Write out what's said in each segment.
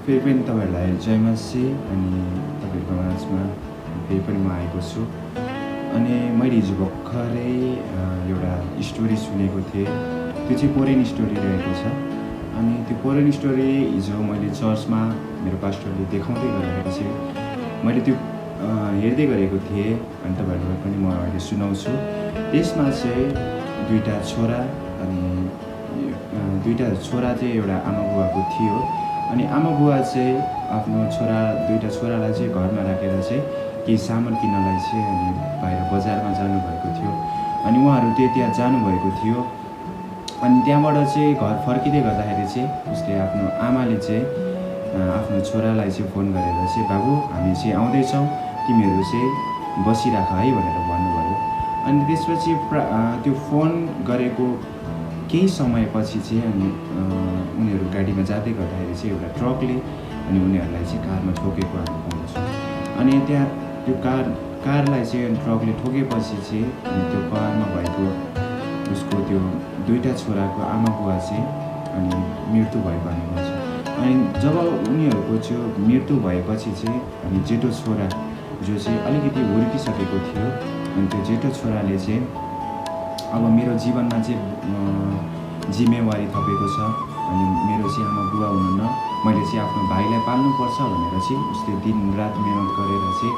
फेरि पनि तपाईँहरूलाई जय मसीह अनि तपाईँहरूको माझमा फेरि पनि म आएको छु। अनि मैले हिजो भर्खरै एउटा स्टोरी सुनेको थिएँ। त्यो चाहिँ कोरियन स्टोरी रहेको छ। अनि त्यो कोरियन स्टोरी हिजो मैले चर्चमा मेरो पास्टरले देखाउँदै गर्दाखेरि चाहिँ मैले त्यो हेर्दै गरेको थिएँ। अनि तपाईँहरूलाई पनि म अहिले सुनाउँछु। त्यसमा चाहिँ दुईवटा छोरा चाहिँ एउटा आमा बुवाको थियो। अनि आमा बुवा चाहिँ आफ्नो दुईवटा छोरालाई चाहिँ घरमा राखेर चाहिँ केही सामान किन्नलाई चाहिँ अनि बाहिर बजारमा जानुभएको थियो। अनि उहाँहरू त्यहाँ जानुभएको थियो। अनि त्यहाँबाट चाहिँ घर फर्किँदै गर्दाखेरि चाहिँ उसले आफ्नो आमाले चाहिँ आफ्नो छोरालाई चाहिँ फोन गरेर चाहिँ बाबु हामी चाहिँ आउँदैछौँ, तिमीहरू चाहिँ बसिराख है भनेर भन्नुभयो। अनि त्यसपछि त्यो फोन गरेको केही समयपछि चाहिँ अनि उनीहरू गाडीमा जाँदै गर्दाखेरि चाहिँ एउटा ट्रकले अनि उनीहरूलाई चाहिँ कारमा ठोकेको हामी पाउँछौँ। अनि त्यहाँ त्यो कारलाई चाहिँ ट्रकले ठोकेपछि चाहिँ अनि त्यो कारमा भएको उसको त्यो दुईवटा छोराको आमा बुवा चाहिँ अनि मृत्यु भएको हामी पाउँछौँ। अनि जब उनीहरूको चाहिँ मृत्यु भएपछि चाहिँ अनि जेठो छोरा जो चाहिँ अलिकति हुर्किसकेको थियो, अनि त्यो जेठो छोराले चाहिँ अब मेरो जीवनमा चाहिँ जिम्मेवारी थपेको छ, अनि मेरो चाहिँ आमा बुवा हुनुहुन्न, मैले चाहिँ आफ्नो भाइलाई पाल्नुपर्छ भनेर चाहिँ उसले दिनरात मेहनत गरेर चाहिँ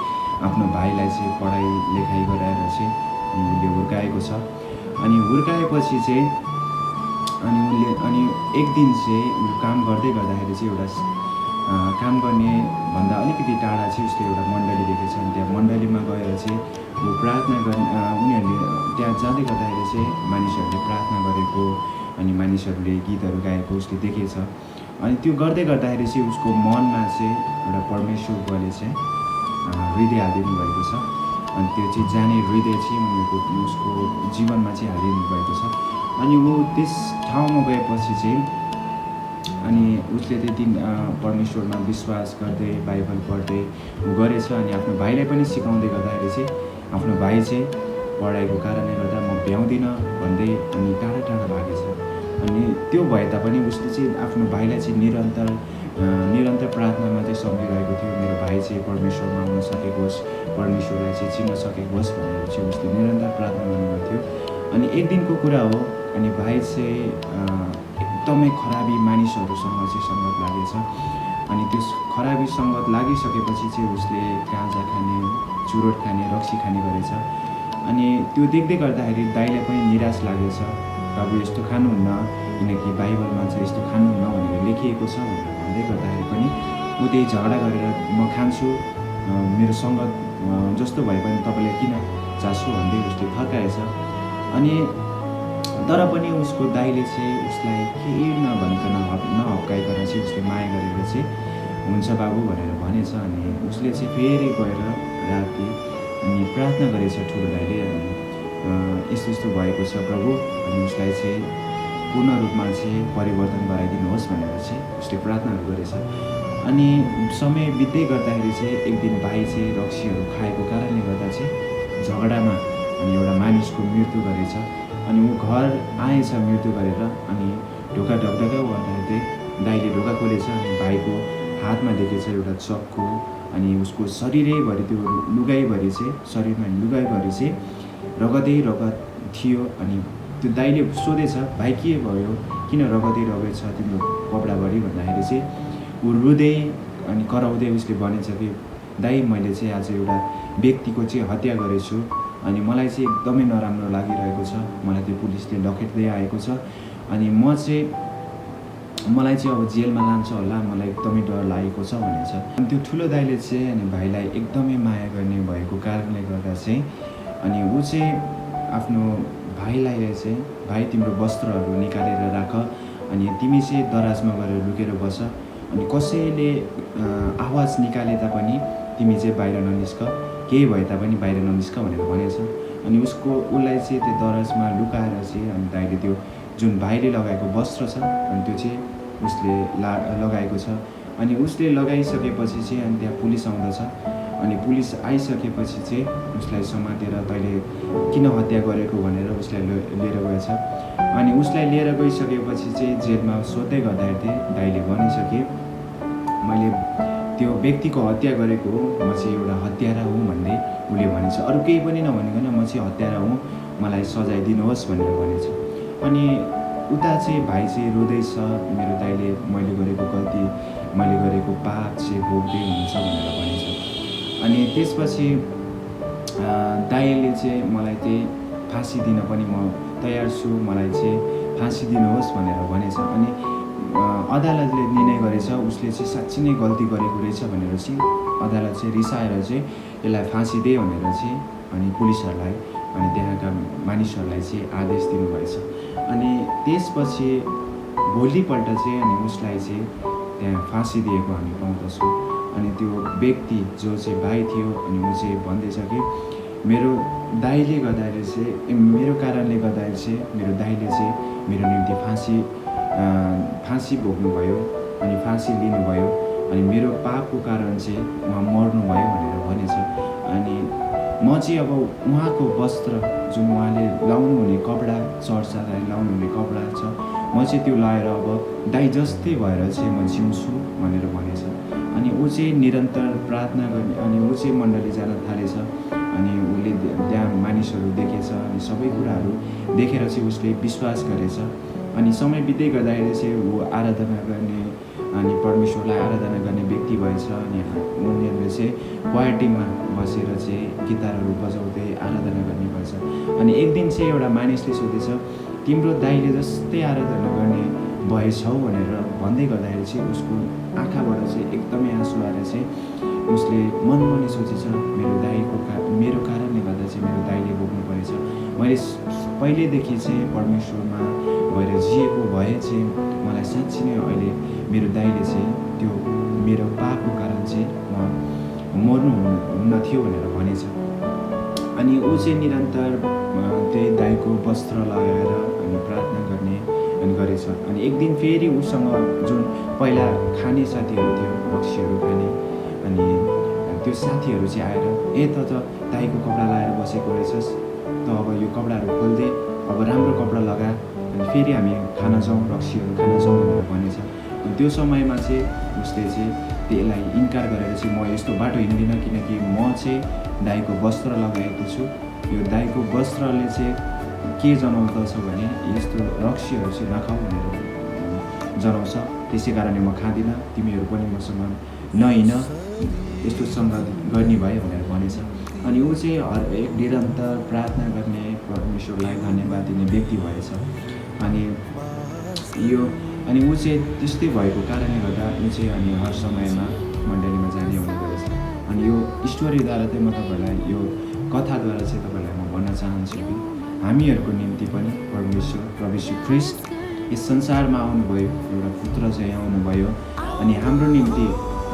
आफ्नो भाइलाई चाहिँ पढाइ लेखाइ गराएर चाहिँ उसले हुर्काएको छ। अनि हुर्काएपछि चाहिँ अनि एक दिन चाहिँ काम गर्दै गर्दाखेरि चाहिँ एउटा काम गर्ने भन्दा अलिकति टाढा चाहिँ उसले एउटा मण्डली देखेको छ। अनि त्यहाँ मण्डलीमा गएर चाहिँ ऊ प्रार्थना गर्ने उनीहरूले त्यहाँ जाँदै गर्दाखेरि चाहिँ मानिसहरूले प्रार्थना गरेको अनि मानिसहरूले गीतहरू गाएको उसले देखेछ। अनि त्यो गर्दै गर्दाखेरि चाहिँ उसको मनमा चाहिँ एउटा परमेश्वरले चाहिँ हृदय हालिदिनु भएको छ। अनि त्यो चाहिँ जाने हृदय चाहिँ उसको जीवनमा चाहिँ हालिदिनु भएको छ। अनि ऊ त्यस ठाउँमा गएपछि चाहिँ अनि उसले त्यो दिन परमेश्वरमा विश्वास गर्दै बाइबल पढ्दै गरेछ। अनि आफ्नो भाइलाई पनि सिकाउँदै गर्दाखेरि चाहिँ आफ्नो भाइ चाहिँ पढाइको कारणले गर्दा म भ्याउँदिनँ भन्दै अनि टाढा टाढा भागेछ। अनि त्यो भए तापनि उसले चाहिँ आफ्नो भाइलाई चाहिँ निरन्तर प्रार्थनामा चाहिँ सम्झिरहेको थियो। मेरो भाइ चाहिँ परमेश्वरमा आउन सकेको होस्, परमेश्वरलाई चाहिँ चिन्न सकेको होस् भनेर चाहिँ उसले निरन्तर प्रार्थना गर्नुभएको थियो। अनि एक दिनको कुरा हो, अनि भाइ चाहिँ एकदमै खराबी मानिसहरूसँग चाहिँ सङ्गत लागेछ। अनि त्यो खराबी सङ्गत लागिसकेपछि चाहिँ उसले गाँजा खाने, चुरोट खाने, रक्सी खाने गरेछ। अनि त्यो देख्दै गर्दाखेरि दाइलाई पनि निराश लागेछ। बाबु यस्तो खानुहुन्न, किनकि बाइबलमा चाहिँ यस्तो खानुहुन्न भनेर लेखिएको छ भनेर भन्दै गर्दाखेरि पनि ऊ त्यही झगडा गरेर म खान्छु, मेरो सङ्गत जस्तो भए पनि तपाईँले किन चासो भन्दै उसले फर्काएछ। अनि तर पनि उसको दाइले चाहिँ उसलाई केही नभनिकन नहप्काइकन चाहिँ उसले माया गरेर चाहिँ हुन्छ बाबु भनेर भनेछ। अनि उसले चाहिँ फेरि गएर राति अनि प्रार्थना गरेछ ठुलो दाइले, यस्तो यस्तो भएको छ प्रभु, अनि उसलाई चाहिँ पूर्ण रूपमा चाहिँ परिवर्तन गराइदिनुहोस् भनेर चाहिँ उसले प्रार्थनाहरू गरेछ। अनि समय बित्दै गर्दाखेरि चाहिँ एक दिन भाइ चाहिँ रक्सीहरू खाएको कारणले गर्दा चाहिँ झगडामा अनि एउटा मानिसको मृत्यु गरेछ। अनि ऊ घर आएछ मृत्यु गरेर। अनि ढोका ढकढका गर्दाखेरि चाहिँ दाइले ढोका खोलेछ। अनि भाइको हातमा देखेछ एउटा चक्कु, अनि उसको शरीरैभरि त्यो लुगाइभरि चाहिँ शरीरमा लुगाइभरि चाहिँ रगत थियो। अनि त्यो दाइले सोधेछ भाइ के भयो, किन रगतै छ तिम्रो कपडाभरि भन्दाखेरि चाहिँ ऊ रुँदै अनि कराउँदै उसले भनेछ कि दाइ मैले चाहिँ आज एउटा व्यक्तिको चाहिँ हत्या गरेछु, अनि मलाई चाहिँ एकदमै नराम्रो लागिरहेको छ, मलाई त्यो पुलिसले लखेट्दै आएको छ, अनि मलाई चाहिँ अब जेलमा लान्छ होला, मलाई एकदमै डर लागेको छ भनेछ। अनि त्यो ठुलो दाइले चाहिँ अनि भाइलाई एकदमै माया गर्ने भएको कारणले गर्दा चाहिँ अनि ऊ चाहिँ आफ्नो भाइलाई चाहिँ भाइ तिम्रो वस्त्रहरू निकालेर राख, अनि तिमी चाहिँ दराजमा गएर लुकेर बस, अनि कसैले आवाज निकाले तापनि तिमी चाहिँ बाहिर ननिस्क, केही भए तापनि बाहिर ननिस्क भनेर भनेछ। अनि उसलाई चाहिँ त्यो दराजमा लुकाएर चाहिँ अनि दाइले त्यो जुन भाइले लगाएको वस्त्र छ अनि त्यो चाहिँ उसले लगाएको छ। अनि उसले लगाइसकेपछि चाहिँ अनि त्यहाँ पुलिस आउँदछ। अनि पुलिस आइसकेपछि चाहिँ उसलाई समातेर तैँले किन हत्या गरेको भनेर उसलाई लिएर गएछ। अनि उसलाई लिएर गइसकेपछि चाहिँ जेलमा सोध्दै गर्दाखेरि दाइले भनिसके मैले त्यो व्यक्तिको हत्या गरेको हो, म चाहिँ एउटा हत्यारा हुँ भन्दै उसले भनेछ। अरू केही पनि नभनिकन म चाहिँ हत्यारा हुँ, मलाई सजाय दिनुहोस् भनेर भनेछ। अनि उता चाहिँ भाइ चाहिँ रोँदैछ, मेरो दाइले मैले गरेको गल्ती, मैले गरेको पाप चाहिँ भोग्दै हुनुहुन्छ भनेर भनेछ। अनि त्यसपछि दाइले चाहिँ मलाई चाहिँ फाँसी दिन पनि म तयार छु, मलाई चाहिँ फाँसी दिनुहोस् भनेर भनेछ। अनि अदालतले निर्णय गरेछ उसले चाहिँ साँच्ची नै गल्ती गरेको रहेछ भनेर चाहिँ अदालत चाहिँ रिसाएर चाहिँ यसलाई फाँसी दे भनेर चाहिँ अनि पुलिसहरूलाई अनि त्यहाँका मानिसहरूलाई चाहिँ आदेश दिनुभएछ। अनि त्यसपछि भोलिपल्ट चाहिँ अनि उसलाई चाहिँ त्यहाँ फाँसी दिएको हामी पाउँदछौँ। अनि त्यो व्यक्ति जो चाहिँ भाइ थियो अनि ऊ चाहिँ भन्दैछ कि मेरो दाइले गर्दाखेरि चाहिँ मेरो कारणले गर्दाखेरि चाहिँ मेरो दाइले चाहिँ मेरो निम्ति फाँसी भोग्नुभयो अनि फाँसी लिनुभयो अनि मेरो पापको कारण चाहिँ उहाँ मर्नुभयो भनेर भनेछ। अनि म चाहिँ अब उहाँको वस्त्र जुन उहाँले लाउनुहुने कपडा, चर्च जाँदाखेरि लाउनुहुने कपडा छ, म चाहिँ त्यो लाएर अब दाइ जस्तै भएर चाहिँ म जिउँछु भनेर भनेछ। अनि ऊ चाहिँ निरन्तर प्रार्थना गर्ने अनि ऊ चाहिँ मण्डली जान थालेछ। अनि उसले त्यहाँ मानिसहरू देखेछ अनि सबै कुराहरू देखेर चाहिँ उसले विश्वास गरेछ। अनि समय बित्दै गर्दाखेरि चाहिँ ऊ आराधना गर्ने अनि परमेश्वरलाई आराधना गर्ने व्यक्ति भएछ। अनि उनीहरूले चाहिँ क्वायर टिममा बसेर चाहिँ गिटारहरू बजाउँदै आराधना गर्ने भएछ। अनि एक दिन चाहिँ एउटा मानिसले सोधेछ, तिम्रो दाइले जस्तै आराधना गर्ने भएछौ भनेर भन्दै गर्दाखेरि चाहिँ उसको आँखाबाट चाहिँ एकदमै आँसु आएर चाहिँ उसले मनमा सोचेछ मेरो कारणले गर्दा चाहिँ मेरो दाइले भोग्नु परेछ। मैले पहिल्यैदेखि चाहिँ परमेश्वरमा भएर जिएको भए चाहिँ मलाई साँच्ची नै अहिले मेरो दाइले चाहिँ त्यो मेरो पापको कारण चाहिँ मर्नु हुन्न थियो भनेर भनेछ। अनि ऊ चाहिँ निरन्तर त्यही दाइको वस्त्र लगाएर अनि प्रार्थना गर्ने अनि गरेछ। अनि एक दिन फेरि उसँग जुन पहिला खाने साथीहरू थियो, रक्सीहरू खाने, अनि त्यो साथीहरू चाहिँ आएर त दाइको कपडा लगाएर बसेको रहेछस्, त अब यो कपडाहरू खोल्दे, अब राम्रो कपडा लगा, अनि फेरि हामी खान जाउँ, रक्सीहरू खान जाउँ भनेर भनेछ। अनि त्यो समयमा चाहिँ उसले चाहिँ त्यसलाई इन्कार गरेर चाहिँ म यस्तो बाटो हिँड्दिनँ, किनकि म चाहिँ दाइको वस्त्र लगाएको छु। यो दाइको वस्त्रले चाहिँ के जनाउँदछ भने यस्तो रक्सीहरू चाहिँ नखाऊ भनेर जनाउँछ, त्यसै कारणले म खाँदिनँ, तिमीहरू पनि मसँग नहिँड, यस्तो सङ्गत गर्ने भयो भनेर भनेछ। अनि ऊ चाहिँ हरेक निरन्तर प्रार्थना गर्ने, परमेश्वरलाई धन्यवाद दिने व्यक्ति भएछ। अनि ऊ चाहिँ त्यस्तै भएको कारणले गर्दा ऊ चाहिँ अनि हर समयमा मण्डलीमा जाने हुने गरेछ। अनि यो स्टोरीद्वारा चाहिँ म तपाईँहरूलाई यो कथाद्वारा चाहिँ तपाईँहरूलाई म भन्न चाहन्छु कि हामीहरूको निम्ति पनि परमेश्वर प्रभु यीशु ख्रीष्ट यस संसारमा आउनुभयो, एउटा पुत्र चाहिँ आउनुभयो। अनि हाम्रो निम्ति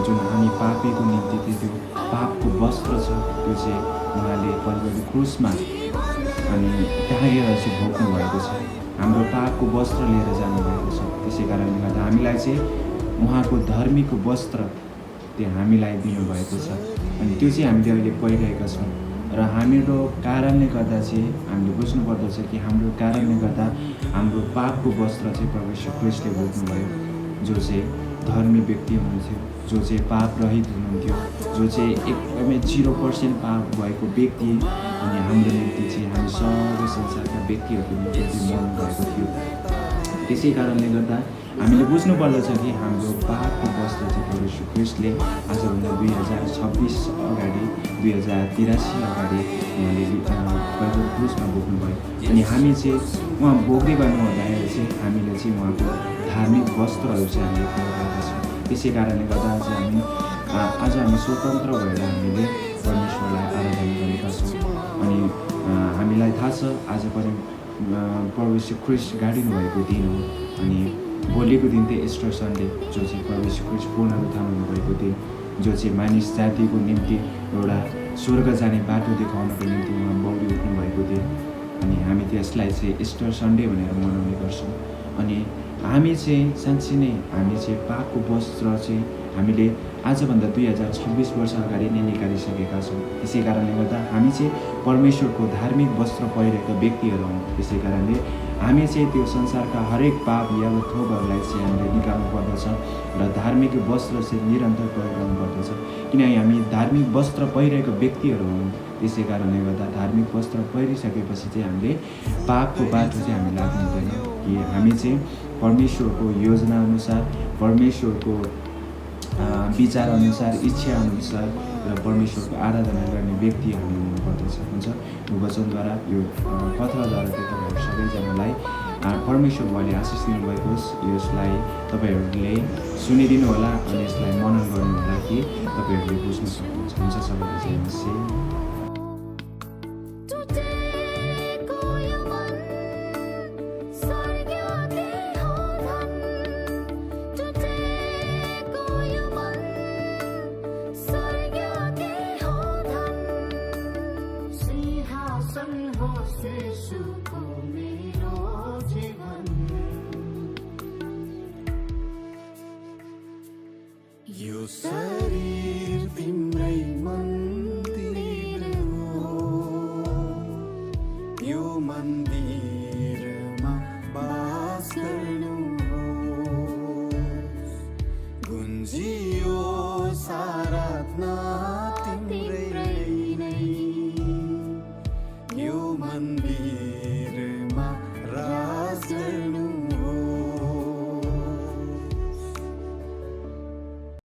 जुन हामी पापीको निम्ति त्यो पापको वस्त्र छ त्यो चाहिँ उहाँले कल्भरी क्रुसमा अनि टाँगेर चाहिँ भोग्नु भएको छ, हाम्रो पापको वस्त्र लिएर जानुभएको छ। त्यसै कारणले गर्दा हामीलाई चाहिँ उहाँको धर्मीको वस्त्र त्यो हामीलाई दिनुभएको छ। अनि त्यो चाहिँ हामीले अहिले पाइरहेका छौँ। र हाम्रो कारणले गर्दा चाहिँ हामीले बुझ्नुपर्दछ कि हाम्रो कारणले गर्दा हाम्रो पापको वस्त्र चाहिँ प्रभु यीशु ख्रीष्टले भोग्नुभयो, जो चाहिँ धर्मी व्यक्ति हुनुहुन्थ्यो, जो चाहिँ पाप रहित हुनुहुन्थ्यो, जो चाहिँ एकदमै 0% पाप भएको व्यक्ति। अनि हाम्रो निम्ति चाहिँ हामी सबै संसारका व्यक्तिहरूको निम्ति मर्नु भएको थियो। त्यसै कारणले गर्दा हामीले बुझ्नुपर्दछ कि हाम्रो पापको वस्त्र चाहिँ प्रभु यीशु ख्रीष्टले आजभन्दा 2026 अगाडि 2083 अगाडि उहाँले कल्भरी क्रुसमा भोग्नुभयो। अनि हामी चाहिँ उहाँ भोग्दै गर्नु हुँदाखेरि चाहिँ हामीले चाहिँ उहाँको धार्मिक वस्त्रहरू चाहिँ हामीले पाइरहेका छौँ। त्यसै कारणले गर्दा आज हामी स्वतन्त्र भएर हामीले परमेश्वरलाई आराधना गरेका छौँ। अनि हामीलाई थाहा छ आज पनि प्रभु यीशु ख्रीष्ट गाडिनु भएको दिन हो। अनि भोलिको दिन चाहिँ इस्टर सन्डे, जो चाहिँ प्रभु यीशु ख्रीष्ट पूर्ण उत्थान हुनुभएको दिन, जो चाहिँ मानिस जातिको निम्ति एउटा स्वर्ग जाने बाटो देखाउनको निम्ति उहाँ बौडी उठ्नु भएको दिन। अनि हामी त्यसलाई चाहिँ इस्टर सन्डे भनेर मनाउने गर्छौँ। अनि हामी चाहिँ साँच्ची नै हामी चाहिँ पापको वस्त्र चाहिँ हामीले आजभन्दा 2026 वर्ष अगाडि नै निकालिसकेका छौँ। त्यसै कारणले गर्दा हामी चाहिँ परमेश्वरको धार्मिक वस्त्र पहिरेका व्यक्तिहरू हौँ। त्यसै कारणले हामी चाहिँ त्यो संसारका हरेक पाप या थोकहरूलाई चाहिँ हामीले निकाल्नु पर्दछ र धार्मिक वस्त्र चाहिँ निरन्तर पहिरनु पर्दछ, किनकि हामी धार्मिक वस्त्र पहिरेको व्यक्तिहरू हौँ। त्यसै कारणले गर्दा धार्मिक वस्त्र पहिरिसकेपछि चाहिँ हामीले पापको बाटो चाहिँ हामी लाग्नु हुँदैन, कि हामी चाहिँ परमेश्वरको योजनाअनुसार, परमेश्वरको विचारअनुसार, इच्छाअनुसार र परमेश्वरको आराधना गर्ने व्यक्ति हामी हुनुपर्दछ। हुन्छ, यो वचनद्वारा, यो कथाद्वारा चाहिँ तपाईँहरू सबैजनालाई परमेश्वर बुवाले आशिष दिनुभएको होस्। यसलाई तपाईँहरूले सुनिदिनु होला अनि यसलाई मनन गर्नु होला कि तपाईँहरूले बुझ्न सक्नुहुन्छ। हुन्छ, सबैलाई जय मसीह। यो शरीर तिम्रै मन्दिर हो, यो मन्दिरमा बास गर्नुहोस्, गुन्जियो आराधना